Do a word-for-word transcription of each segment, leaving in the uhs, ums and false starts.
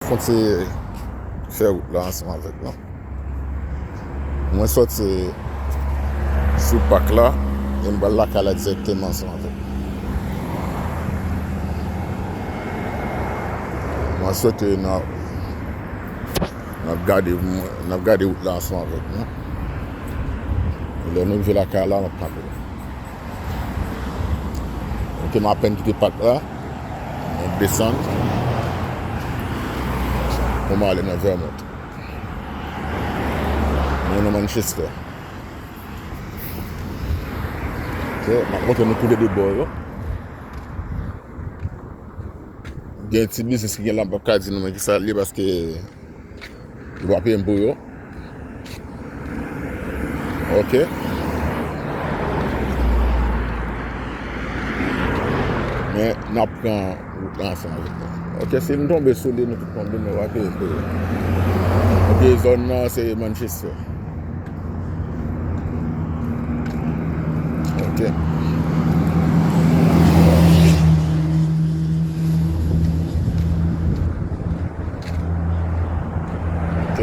Kontinye fè wout la ansanm avèk nou. Mwen sòti sou pak la e m pral lakay la dirèkteman ansanm avèk nou. Mwen swete n ap, n ap gade, n ap gade wout la ansanm avèk nou. Lè nou rive lakay la, m ap kanpe. Ok, m apèn kite pak la. M desann. Pou m ale nan Vermont. Mwen nan Manchester. Ok, m ap montre nou tou lè de bò yo. Gen ti biznis ki gen la, m p ap ka di nou men ki sa l ye paske yo pa peye m pou yo. Ok. Men n ap pran wout la ansanm avèk nou. Ok, si nou tonbe sou li, nou tout tonbe, men w ap peye pou yo. Ok, zòn nan se Manchester. Ok. Ok.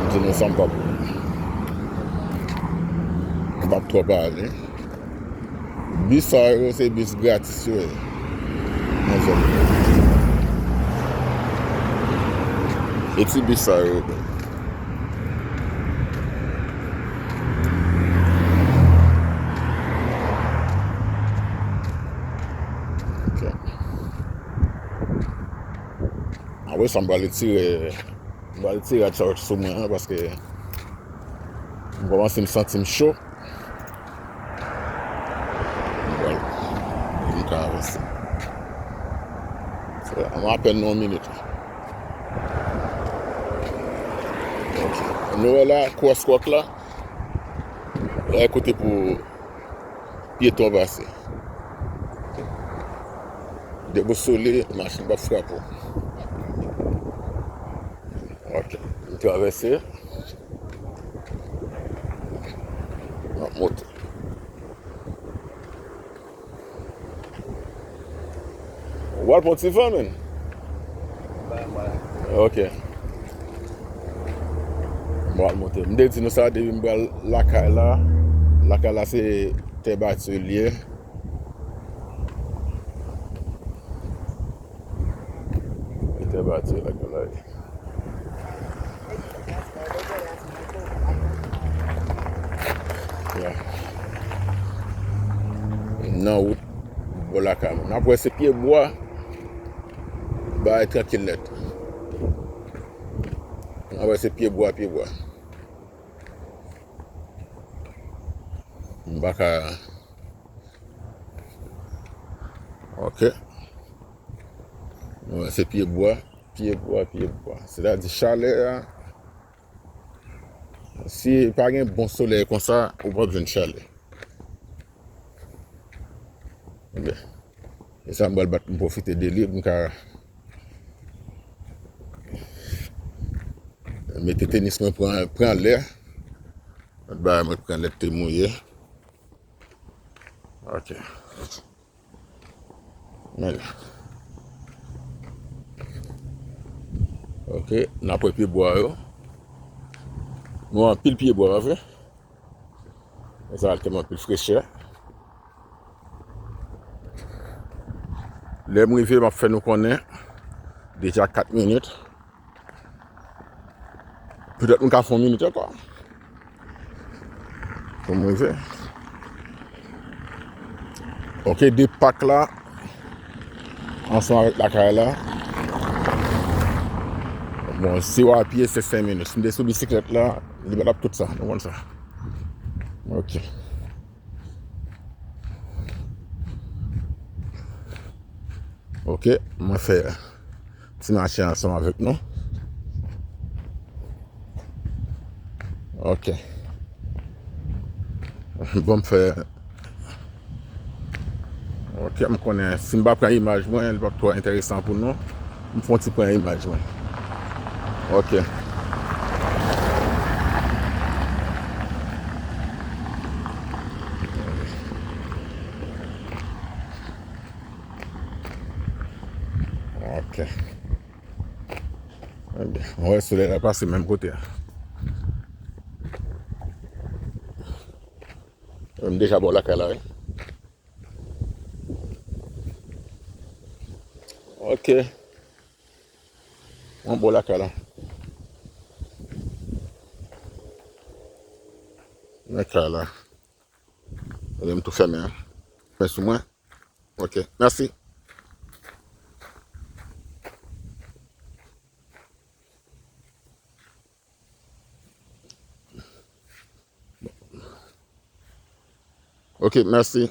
M di nou sa m p ap, m p ap twò pale. Bis sa yo, se bis gratis yo ye. Nan zòn nan. E ti bis sa yo. Ok. Apre sa, m pral retire, m pral retire a church sou mwen an, paske m kòmanse m santi m cho. M pral, m ka avanse. Se an apèn yon minit. Ok. Nou wè la, crosswalk la. La e kote pou pyeton pase. Depi w sou li, machin p ap frape w. Ok. M travèse. M ap monte. Ou pral pran ti van, menn? Ok. M pral monte. M te di nou sa depi m pral lakay la. Lakay la se tè bati l ye. Tè bati lakay la ye. Yeah. Nan wout bò lakay mwen. N ap wè se pye bwa. Bagay trankil nèt. N ap wè se pye bwa, pye bwa. M pa ka. Ok. Mwen, se pye bwa, pye bwa, pye bwa. Sètadi chalè a, si pa gen bon solèy konsa, ou p ap jwenn chalè. Ebyen, e sa m pral bat, m pwofite de li, m ka mete tenis mwen pran, pran lè. Lòt bagay mwen pran lè te mouye. Ok. Men. Ok, n ap wè pye bwa yo. Nou anpil pye bwa, pa vre? E sa tèlman anpil frechè. Lè m rive, m ap fè nou konnen. Deja kat minit. Petèt nou ka fè yon minit ankò. Pou m rive. Ok, de pak la, ansanm avèk lakay la. Bon, si w a pye, se senk minit. Si m te sou bisiklèt la, li pa t ap tout sa, nou konn sa. Ok. Ok, mwen fè ti mache ansanm avèk nou. Ok. Bon, m fè. Ok, m konnen si m pa pran imaj mwen, li p ap twò enteresan pou nou. M fè yon ti pran imaj mwen. Ok. Ok. Ebyen, ou wè solèy la pase menm kote a. M deja bò lakay la, wi. Ok. Mwen bò lakay la. Lakay la. Ebyen, m tou fèmen an. Fèmen sou mwen. Ok, mèsi. Ok, mèsi.